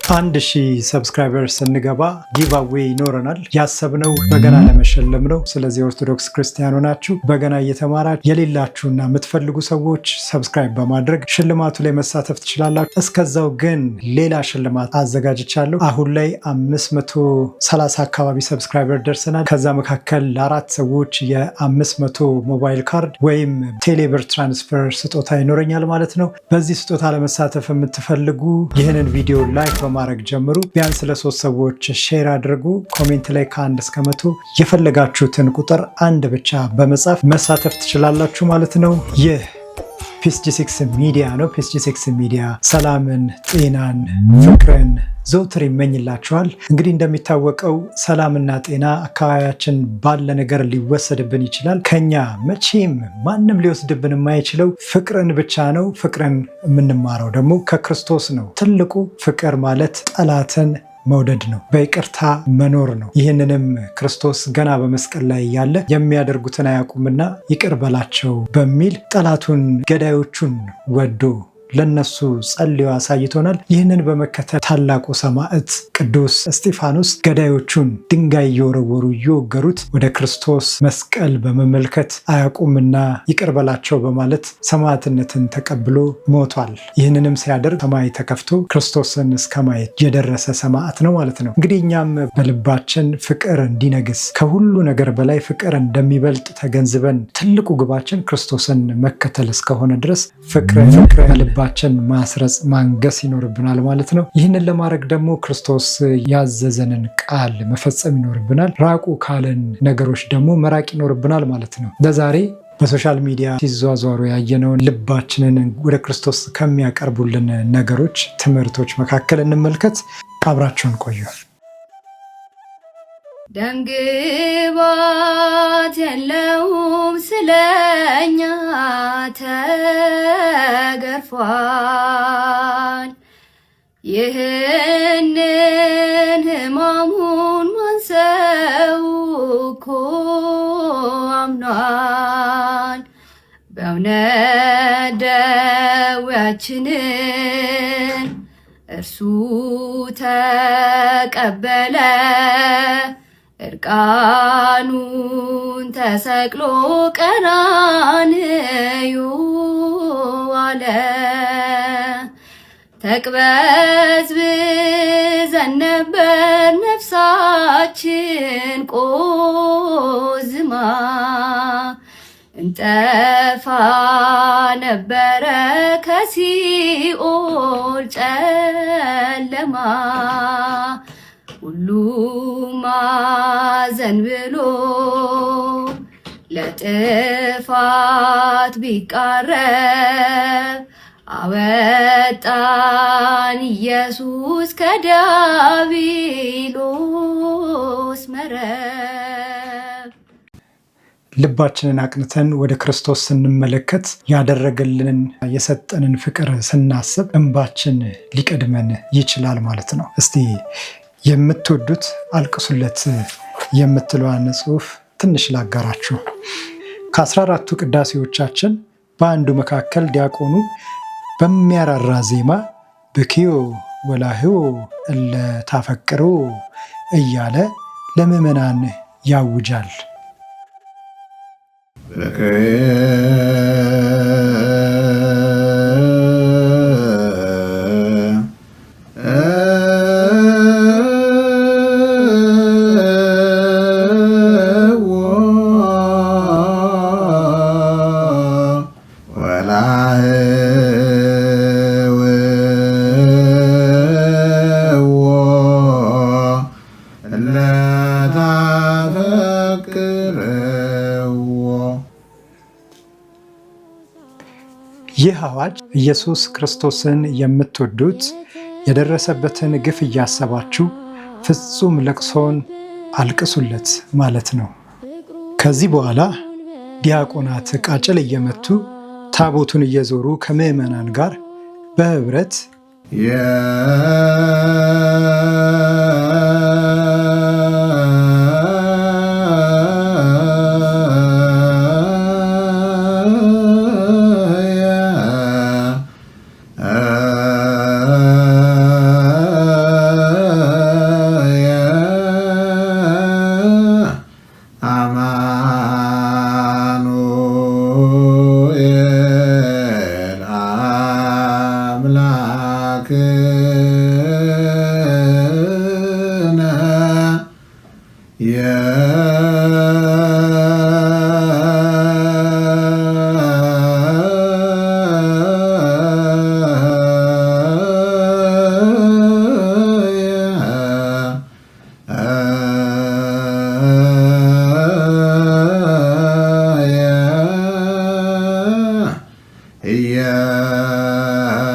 1,000 subscriber ስንገባ giveaway ይኖረናል። ያሰብነው በገና ለመሸለም ነው። ስለዚህ ኦርቶዶክስ ክርስቲያን ሆናችሁ በገና እየተማራችሁ የሌላችሁና የምትፈልጉ ሰዎች subscribe በማድረግ ሽልማቱ ላይ መሳተፍ ትችላላችሁ። እስከዛው ግን ሌላ ሽልማት አዘጋጅቻለሁ። አሁን ላይ 530 አካባቢ subscriber ደርሰናል። ከዛ መካከል ለአራት ሰዎች የ500 ሞባይል ካርድ ወይም ቴሌብር transfer ስጦታ ይኖረኛል ማለት ነው። በዚህ ስጦታ ለመሳተፍ የምትፈልጉ ይህንን ቪዲዮ like በማድረግ ጀምሩ። ቢያንስ ለሶስት ሰዎች share አድርጉ። Comment ላይ ከ1 እስከ 100 የፈለጋችሁትን ቁጥር አንድ ብቻ በመጻፍ መሳተፍ ትችላላችሁ ማለት ነው። ይህ Peace G6 ሚዲያ ነው። Peace G6 ሚዲያ ሰላምን፣ ጤናን፣ ፍቅርን ዘውትር ይመኝላችኋል። እንግዲህ እንደሚታወቀው ሰላምና ጤና አካባቢያችን ባለ ነገር ሊወሰድብን ይችላል። ከኛ መቼም ማንም ሊወስድብን የማይችለው ፍቅርን ብቻ ነው። ፍቅርን የምንማረው ደግሞ ከክርስቶስ ነው። ትልቁ ፍቅር ማለት ጠላትን መውደድ ነው፣ በይቅርታ መኖር ነው። ይህንንም ክርስቶስ ገና በመስቀል ላይ እያለ የሚያደርጉትን አያውቁምና ይቅር በላቸው በሚል ጠላቱን ገዳዮቹን ወዶ ለነሱ ጸልዮ አሳይቶናል። ይህንን በመከተል ታላቁ ሰማዕት ቅዱስ እስጢፋኖስ ገዳዮቹን ድንጋይ እየወረወሩ እየወገሩት ወደ ክርስቶስ መስቀል በመመልከት አያውቁምና ይቅር በላቸው በማለት ሰማዕትነትን ተቀብሎ ሞቷል። ይህንንም ሲያደርግ ሰማይ ተከፍቶ ክርስቶስን እስከ ማየት የደረሰ ሰማዕት ነው ማለት ነው። እንግዲህ እኛም በልባችን ፍቅር እንዲነግስ፣ ከሁሉ ነገር በላይ ፍቅር እንደሚበልጥ ተገንዝበን ትልቁ ግባችን ክርስቶስን መከተል እስከሆነ ድረስ ፍቅርን በልባችን ማስረጽ ማንገስ ይኖርብናል ማለት ነው። ይህንን ለማድረግ ደግሞ ክርስቶስ ያዘዘንን ቃል መፈጸም ይኖርብናል። ራቁ ካለን ነገሮች ደግሞ መራቅ ይኖርብናል ማለት ነው። ለዛሬ በ social media ሲዟዟሩ ያየነውን ልባችንን ወደ ክርስቶስ ከሚያቀርቡልን ነገሮች፣ ትምህርቶች መካከል እንመልከት። አብራችሁን ቆዩ። ደምግባት የለውም ስለኛ ተገርፏል። ይህንን ሕማሙን ማን ሰው እኮ አምኗል። በእውነት ደዌያችንን እርሱ ተቀበለ፣ እርቃኑን ተሰቅሎ ቀራንዮ ዋለ። ተቅበዝብዘን ነበር ነፍሳችን ቆዝማ፣ እንጠፋ ነበረ ከሲኦል ጨለማ። ሁሉም አዘን ብሎ ለጥፋት ቢቃረብ አወጣን ኢየሱስ ከዲያብሎስ መረብ። ልባችንን አቅንተን ወደ ክርስቶስ ስንመለከት፣ ያደረገልንን የሰጠንን ፍቅር ስናስብ እንባችን ሊቀድመን ይችላል ማለት ነው። እስቲ የምትወዱት አልቅሱለት የምትለዋን ጽሑፍ ትንሽ ላጋራችሁ። ከ14ቱ ቅዳሴዎቻችን በአንዱ መካከል ዲያቆኑ በሚያራራ ዜማ ብክዩ ወላህዩ እለ ታፈቅሩ እያለ ለምዕመናን ያውጃል። ይህ አዋጅ ኢየሱስ ክርስቶስን የምትወዱት የደረሰበትን ግፍ እያሰባችሁ ፍጹም ለቅሶን አልቅሱለት ማለት ነው። ከዚህ በኋላ ዲያቆናት ቃጭል እየመቱ ታቦቱን እየዞሩ ከምዕመናን ጋር በህብረት ኢየሱስ መድኃኒነ።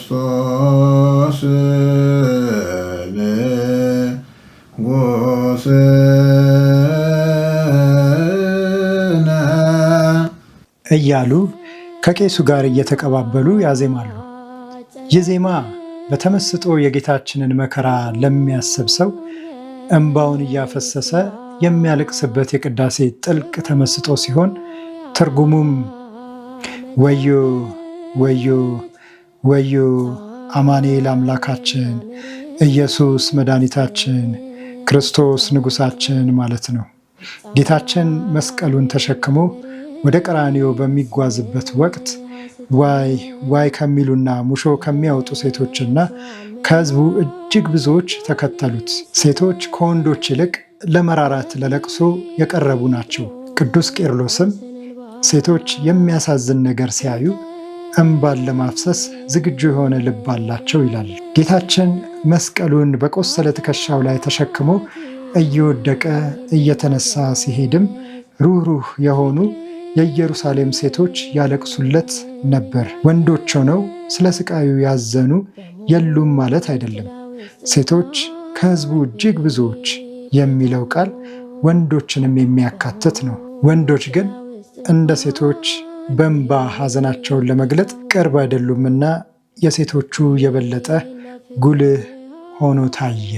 ክርስቶስ ንጉሥነ እያሉ ከቄሱ ጋር እየተቀባበሉ ያዜማሉ። ይህ ዜማ በተመስጦ የጌታችንን መከራ ለሚያስብ ሰው እንባውን እያፈሰሰ የሚያለቅስበት የቅዳሴ ጥልቅ ተመስጦ ሲሆን ትርጉሙም ወዮ ወዮ ወዮ አማኑኤል አምላካችን ኢየሱስ መድኃኒታችን ክርስቶስ ንጉሳችን ማለት ነው። ጌታችን መስቀሉን ተሸክሞ ወደ ቀራንዮ በሚጓዝበት ወቅት ዋይ ዋይ ከሚሉና ሙሾ ከሚያወጡ ሴቶችና ከሕዝቡ እጅግ ብዙዎች ተከተሉት። ሴቶች ከወንዶች ይልቅ ለመራራት ለለቅሶ የቀረቡ ናቸው። ቅዱስ ቄርሎስም ሴቶች የሚያሳዝን ነገር ሲያዩ እምባን ለማፍሰስ ዝግጁ የሆነ ልብ አላቸው ይላል። ጌታችን መስቀሉን በቆሰለ ትከሻው ላይ ተሸክሞ እየወደቀ እየተነሳ ሲሄድም ሩህሩህ የሆኑ የኢየሩሳሌም ሴቶች ያለቅሱለት ነበር። ወንዶች ሆነው ስለ ስቃዩ ያዘኑ የሉም ማለት አይደለም። ሴቶች ከሕዝቡ እጅግ ብዙዎች የሚለው ቃል ወንዶችንም የሚያካትት ነው። ወንዶች ግን እንደ ሴቶች በእንባ ሐዘናቸውን ለመግለጥ ቅርብ አይደሉምና የሴቶቹ የበለጠ ጉልህ ሆኖ ታየ።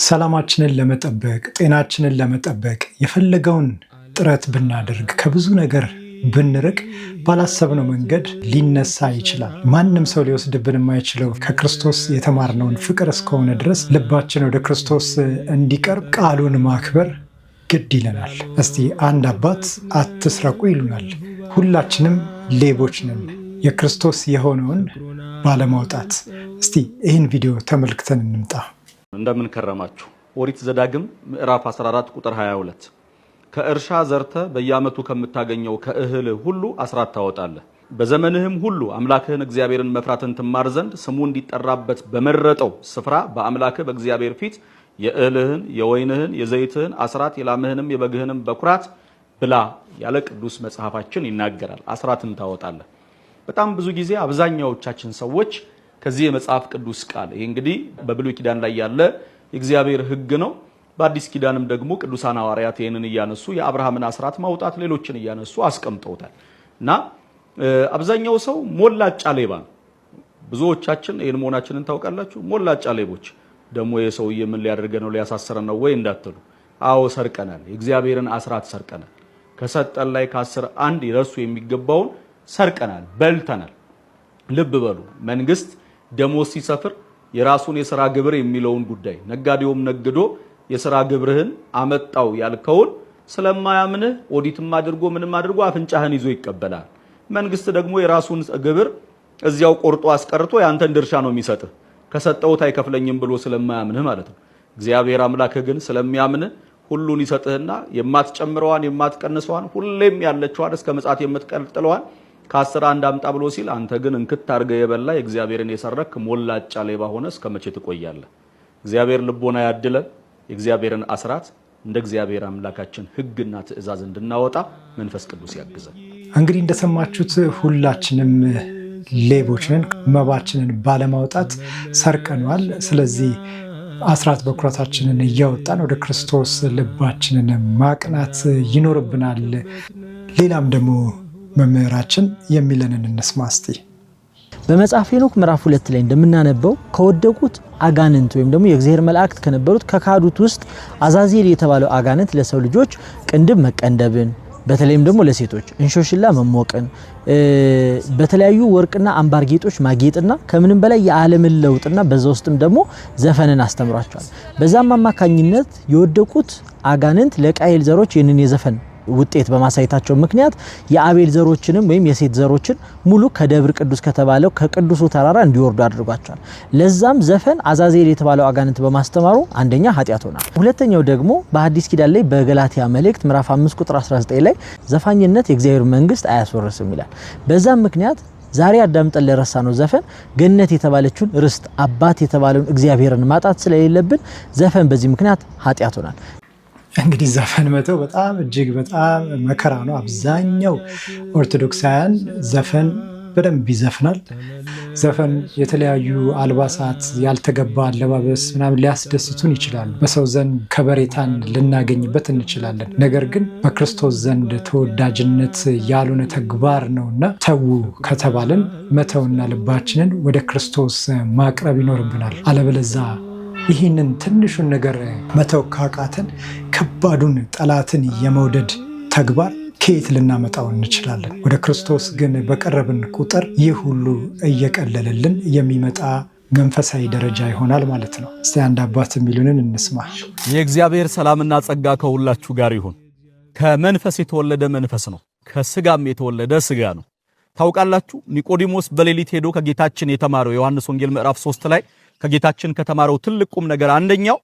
ሰላማችንን ለመጠበቅ ጤናችንን ለመጠበቅ የፈለገውን ጥረት ብናደርግ ከብዙ ነገር ብንርቅ ባላሰብነው መንገድ ሊነሳ ይችላል። ማንም ሰው ሊወስድብን የማይችለው ከክርስቶስ የተማርነውን ፍቅር እስከሆነ ድረስ ልባችን ወደ ክርስቶስ እንዲቀርብ ቃሉን ማክበር ግድ ይለናል። እስቲ አንድ አባት አትስረቁ ይሉናል። ሁላችንም ሌቦች ነን፣ የክርስቶስ የሆነውን ባለማውጣት። እስቲ ይህን ቪዲዮ ተመልክተን እንምጣ። እንደምን ከረማችሁ። ኦሪት ዘዳግም ምዕራፍ 14 ቁጥር 22 ከእርሻ ዘርተ በየዓመቱ ከምታገኘው ከእህል ሁሉ አስራት ታወጣለህ። በዘመንህም ሁሉ አምላክህን እግዚአብሔርን መፍራትን ትማር ዘንድ ስሙ እንዲጠራበት በመረጠው ስፍራ በአምላክህ በእግዚአብሔር ፊት የእህልህን፣ የወይንህን፣ የዘይትህን አስራት የላምህንም የበግህንም በኩራት ብላ ያለ ቅዱስ መጽሐፋችን ይናገራል። አስራትን ታወጣለህ። በጣም ብዙ ጊዜ አብዛኛዎቻችን ሰዎች ከዚህ የመጽሐፍ ቅዱስ ቃል ይህ እንግዲህ በብሉይ ኪዳን ላይ ያለ የእግዚአብሔር ሕግ ነው። በአዲስ ኪዳንም ደግሞ ቅዱሳን ሐዋርያት ይህንን እያነሱ የአብርሃምን አስራት ማውጣት ሌሎችን እያነሱ አስቀምጠውታል። እና አብዛኛው ሰው ሞላጫ ሌባ ነው። ብዙዎቻችን ይህን መሆናችንን ታውቃላችሁ። ሞላጫ ሌቦች ደግሞ የሰውዬ ምን ሊያደርገን ነው ሊያሳስረን ነው ወይ እንዳትሉ፣ አዎ ሰርቀናል። የእግዚአብሔርን አስራት ሰርቀናል። ከሰጠን ላይ ከአስር አንድ ለእርሱ የሚገባውን ሰርቀናል፣ በልተናል። ልብ በሉ፣ መንግስት ደሞዝ ሲሰፍር የራሱን የስራ ግብር የሚለውን ጉዳይ ነጋዴውም ነግዶ የስራ ግብርህን አመጣው ያልከውን ስለማያምንህ ኦዲትም አድርጎ ምንም አድርጎ አፍንጫህን ይዞ ይቀበላል። መንግስት ደግሞ የራሱን ግብር እዚያው ቆርጦ አስቀርቶ ያንተን ድርሻ ነው የሚሰጥህ። ከሰጠውት አይከፍለኝም ብሎ ስለማያምንህ ማለት ነው። እግዚአብሔር አምላክህ ግን ስለሚያምንህ ሁሉን ይሰጥህና የማትጨምረዋን የማትቀንሰዋን ሁሌም ያለችዋን እስከ ምጽአት የምትቀጥለዋን ከአስር አንድ አምጣ ብሎ ሲል አንተ ግን እንክት አድርገህ የበላ የእግዚአብሔርን የሰረክ ሞላጫ ሌባ ሆነ እስከ መቼ ትቆያለህ? እግዚአብሔር ልቦና ያድለን። የእግዚአብሔርን አስራት እንደ እግዚአብሔር አምላካችን ሕግና ትእዛዝ እንድናወጣ መንፈስ ቅዱስ ያግዘን። እንግዲህ እንደሰማችሁት ሁላችንም ሌቦች ነን። መባችንን ባለማውጣት ሰርቀነዋል። ስለዚህ አስራት በኩራታችንን እያወጣን ወደ ክርስቶስ ልባችንን ማቅናት ይኖርብናል። ሌላም ደግሞ መምህራችን የሚለንን እንስማ እስቲ። በመጽሐፈ ሄኖክ ምዕራፍ 2 ላይ እንደምናነበው ከወደቁት አጋንንት ወይም ደግሞ የእግዚአብሔር መላእክት ከነበሩት ከካዱት ውስጥ አዛዜል የተባለው አጋንንት ለሰው ልጆች ቅንድብ መቀንደብን፣ በተለይም ደግሞ ለሴቶች እንሾሽላ መሞቅን፣ በተለያዩ ወርቅና አምባር ጌጦች ማጌጥና ከምንም በላይ የዓለምን ለውጥና በዛ ውስጥም ደግሞ ዘፈንን አስተምሯቸዋል። በዛም አማካኝነት የወደቁት አጋንንት ለቃየል ዘሮች ይህንን የዘፈን ውጤት በማሳየታቸው ምክንያት የአቤል ዘሮችንም ወይም የሴት ዘሮችን ሙሉ ከደብር ቅዱስ ከተባለው ከቅዱሱ ተራራ እንዲወርዱ አድርጓቸዋል። ለዛም ዘፈን አዛዜል የተባለው አጋንንት በማስተማሩ አንደኛ ኃጢአት ሆኗል። ሁለተኛው ደግሞ በሐዲስ ኪዳን ላይ በገላትያ መልእክት ምዕራፍ 5 ቁጥር 19 ላይ ዘፋኝነት የእግዚአብሔር መንግስት አያስወርስም ይላል። በዛም ምክንያት ዛሬ አዳምጠን ለረሳነው ዘፈን ገነት የተባለችውን ርስት አባት የተባለውን እግዚአብሔርን ማጣት ስለሌለብን ዘፈን በዚህ ምክንያት ኃጢአት ሆኗል። እንግዲህ ዘፈን መተው በጣም እጅግ በጣም መከራ ነው። አብዛኛው ኦርቶዶክሳውያን ዘፈን በደንብ ይዘፍናል። ዘፈን፣ የተለያዩ አልባሳት፣ ያልተገባ አለባበስ ምናምን ሊያስደስቱን ይችላሉ። በሰው ዘንድ ከበሬታን ልናገኝበት እንችላለን። ነገር ግን በክርስቶስ ዘንድ ተወዳጅነት ያልሆነ ተግባር ነውና ተዉ ከተባልን መተውና ልባችንን ወደ ክርስቶስ ማቅረብ ይኖርብናል። አለበለዛ ይህንን ትንሹን ነገር መተው ካቃተን ከባዱን ጠላትን የመውደድ ተግባር ከየት ልናመጣው እንችላለን? ወደ ክርስቶስ ግን በቀረብን ቁጥር ይህ ሁሉ እየቀለለልን የሚመጣ መንፈሳዊ ደረጃ ይሆናል ማለት ነው። እስቲ አንድ አባት የሚሉንን እንስማ። የእግዚአብሔር ሰላምና ጸጋ ከሁላችሁ ጋር ይሁን። ከመንፈስ የተወለደ መንፈስ ነው፣ ከስጋም የተወለደ ስጋ ነው። ታውቃላችሁ፣ ኒቆዲሞስ በሌሊት ሄዶ ከጌታችን የተማረው ዮሐንስ ወንጌል ምዕራፍ 3 ላይ ከጌታችን ከተማረው ትልቅ ቁም ነገር አንደኛው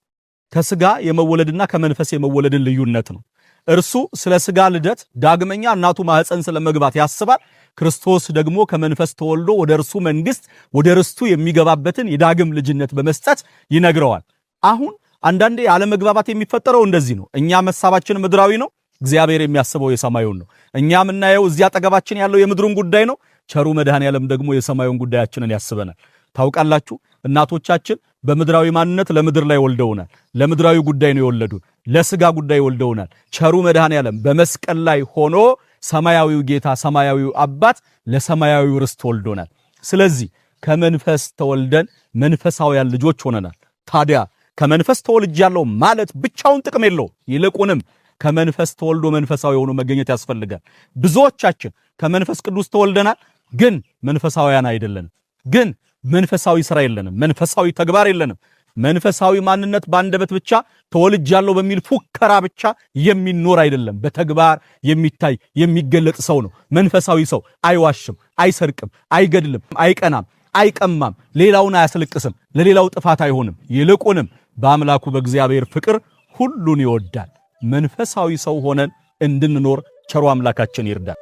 ከስጋ የመወለድና ከመንፈስ የመወለድን ልዩነት ነው። እርሱ ስለ ስጋ ልደት ዳግመኛ እናቱ ማህፀን ስለመግባት ያስባል። ክርስቶስ ደግሞ ከመንፈስ ተወልዶ ወደ እርሱ መንግስት ወደ ርስቱ የሚገባበትን የዳግም ልጅነት በመስጠት ይነግረዋል። አሁን አንዳንዴ አለመግባባት የሚፈጠረው እንደዚህ ነው። እኛ መሳባችን ምድራዊ ነው፣ እግዚአብሔር የሚያስበው የሰማዩን ነው። እኛ የምናየው እዚያ አጠገባችን ያለው የምድሩን ጉዳይ ነው። ቸሩ መድኃኔዓለም ደግሞ የሰማዩን ጉዳያችንን ያስበናል። ታውቃላችሁ፣ እናቶቻችን በምድራዊ ማንነት ለምድር ላይ ወልደውናል። ለምድራዊ ጉዳይ ነው የወለዱን፣ ለስጋ ጉዳይ ወልደውናል። ቸሩ መድኃኔዓለም በመስቀል ላይ ሆኖ ሰማያዊው ጌታ ሰማያዊው አባት ለሰማያዊው ርስት ወልዶናል። ስለዚህ ከመንፈስ ተወልደን መንፈሳውያን ልጆች ሆነናል። ታዲያ ከመንፈስ ተወልጃለሁ ማለት ብቻውን ጥቅም የለውም። ይልቁንም ከመንፈስ ተወልዶ መንፈሳዊ ሆኖ መገኘት ያስፈልጋል። ብዙዎቻችን ከመንፈስ ቅዱስ ተወልደናል፣ ግን መንፈሳውያን አይደለንም። ግን መንፈሳዊ ስራ የለንም። መንፈሳዊ ተግባር የለንም። መንፈሳዊ ማንነት በአንደበት ብቻ ተወልጃለሁ በሚል ፉከራ ብቻ የሚኖር አይደለም። በተግባር የሚታይ የሚገለጥ ሰው ነው። መንፈሳዊ ሰው አይዋሽም፣ አይሰርቅም፣ አይገድልም፣ አይቀናም፣ አይቀማም፣ ሌላውን አያስለቅስም፣ ለሌላው ጥፋት አይሆንም። ይልቁንም በአምላኩ በእግዚአብሔር ፍቅር ሁሉን ይወዳል። መንፈሳዊ ሰው ሆነን እንድንኖር ቸሩ አምላካችን ይርዳል።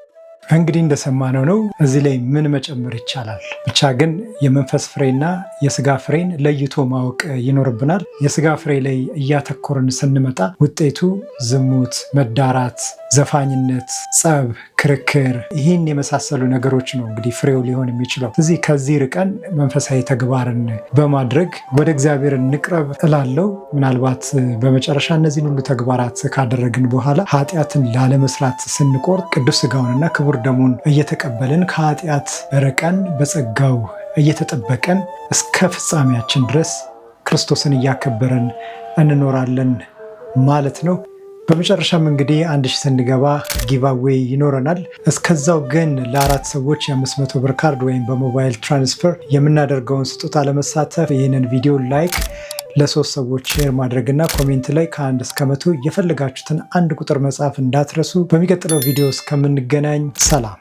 እንግዲህ እንደሰማነው ነው። እዚህ ላይ ምን መጨመር ይቻላል? ብቻ ግን የመንፈስ ፍሬና የስጋ ፍሬን ለይቶ ማወቅ ይኖርብናል። የስጋ ፍሬ ላይ እያተኮርን ስንመጣ ውጤቱ ዝሙት፣ መዳራት፣ ዘፋኝነት፣ ጸብ፣ ክርክር፣ ይህን የመሳሰሉ ነገሮች ነው እንግዲህ ፍሬው ሊሆን የሚችለው። እዚህ ከዚህ ርቀን መንፈሳዊ ተግባርን በማድረግ ወደ እግዚአብሔር እንቅረብ እላለው። ምናልባት በመጨረሻ እነዚህን ሁሉ ተግባራት ካደረግን በኋላ ኃጢአትን ላለመስራት ስንቆርጥ ቅዱስ ስጋውንና ክቡር ደሙን እየተቀበልን ከኃጢአት ርቀን በጸጋው እየተጠበቀን እስከ ፍጻሜያችን ድረስ ክርስቶስን እያከበረን እንኖራለን ማለት ነው። በመጨረሻም እንግዲህ 1000 ስንገባ giveaway ይኖረናል። እስከዛው ግን ለአራት ሰዎች የ500 ብር ካርድ ወይም በ mobile transfer የምናደርገውን ስጦታ ለመሳተፍ ይህንን ቪዲዮ like፣ ለሶስት ሰዎች share ማድረግና comment ላይ ከ1 እስከ 100 የፈለጋችሁትን አንድ ቁጥር መጻፍ እንዳትረሱ። በሚቀጥለው ቪዲዮ እስከምንገናኝ ሰላም።